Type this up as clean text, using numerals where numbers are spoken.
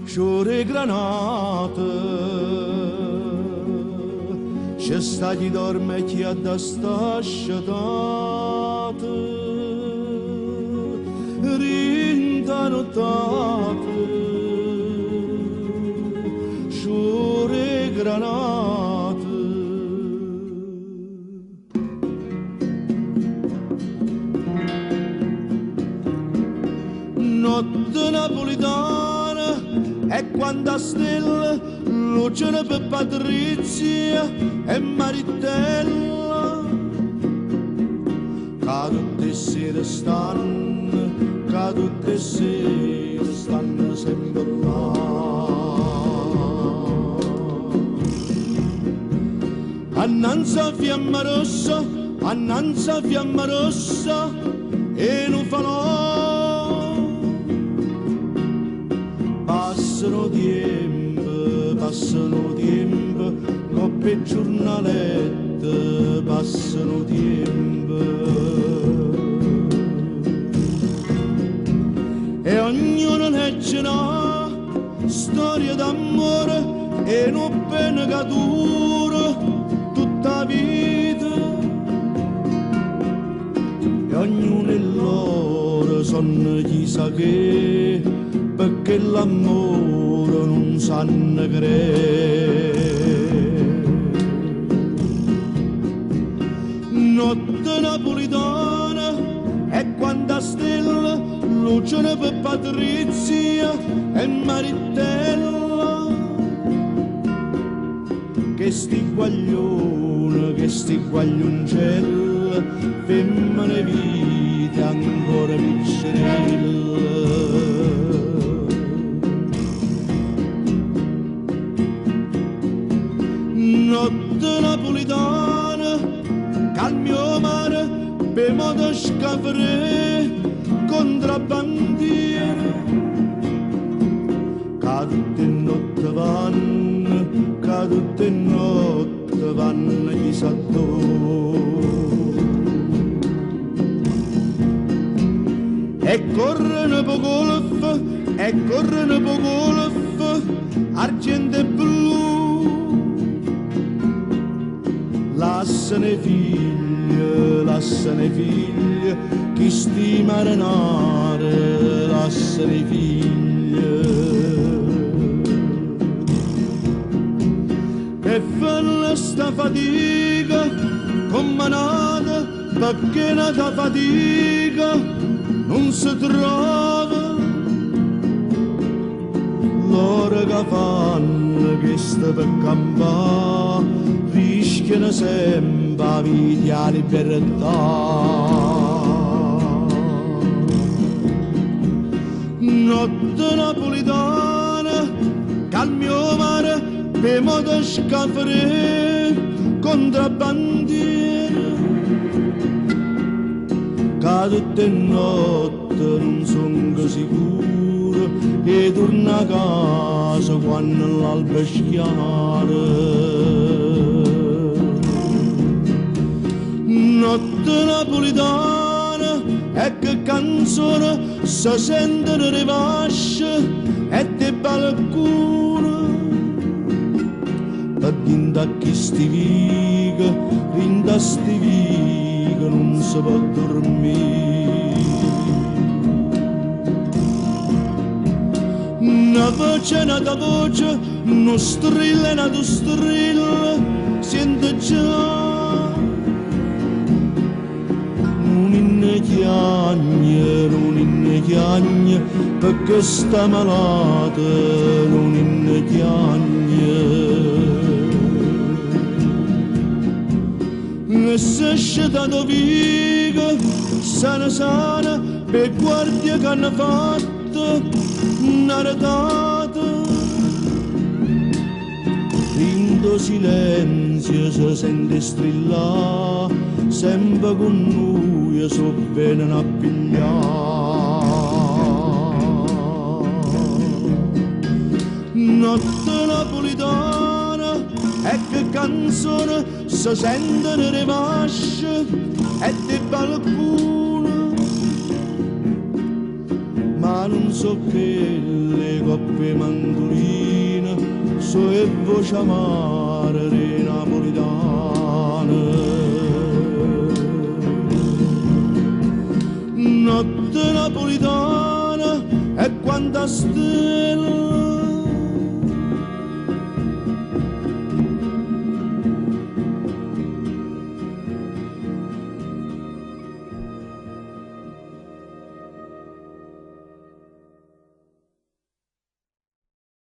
Sciore granate, ce sta chi dorme e chi ha da sta scetato, dint' 'a nuttata, sciore granate. Notte napulitana e quanta stelle luceno pe' Patrizia e Marittella ca tutt' 'e ssere stanno, ca tutt' 'e ssere stanno sempe llà. Annanz' 'a fiamma rossa, annanz' 'a fiamma rossa 'e nu falò. Passano 'o tiempo, passano 'o tiempo, 'ncopp' 'e giurnalette, passano 'o tiempo. E ognuno legge na storia d'ammore e nu bene ca dura tutta 'a vita. E ognuno 'e loro sonna chissà che, pecché l'ammore nun sanno cre. Notte napulitana e quanta stelle luceno pe' Patrizia e Marittella. Chesti guaglione, chesti guagliuncelle, femmene 'e vita ancora piccerelle. Notte napulitana, calmi 'o mare pe' motoscafre contrabbandiere ca tutt' 'e notte vanno, ca tutt' 'e notte vanno chissà addò. E correno p' 'o golfo, e correno p' 'o golfo, argento e blu. Lassano 'e figlie, lassano 'e figlie, chisti marenare, lassano 'e figlie. Che fanno sta fatica comm'a n'ata, pecché n'ata fatica nun se trova. Loro ca fanno chesto pe campà, rischiano sempe 'a vita e 'a libertà. Notte napulitana, calmi 'o mare pe' motoscafre contrabbandiere ca tutt' 'e notte nun songo sicuro 'e turnà a casa quanno l'alba schiara. Notte napulitana e che canzone se sentono d' 'e vasce e d' 'e balcune. Pe dint' a chisti viche, dint' a sti viche nun se po' durmì. Na voce, n'ata voce, nu strillo e n'atu strillo, siente già. Nu ninno chiagne, nu ninno chiagne, pecché sta malato, nu ninno chiagne. E s'è scetato 'o vico, sano sano, p' 'e guardie c'hanno fatto na retata. Dint' 'o silenzio se sente 'e strillà, sempe cu nuje s' 'o veneno a piglià. Notte napulitana e che canzone se sentono d' 'e vasce e d' 'e balcune. Ma Ca nun so' chelle 'e copp' 'e manduline, so' 'e vvoce amare d' 'e napulitane. Notte napulitana e quanta stelle.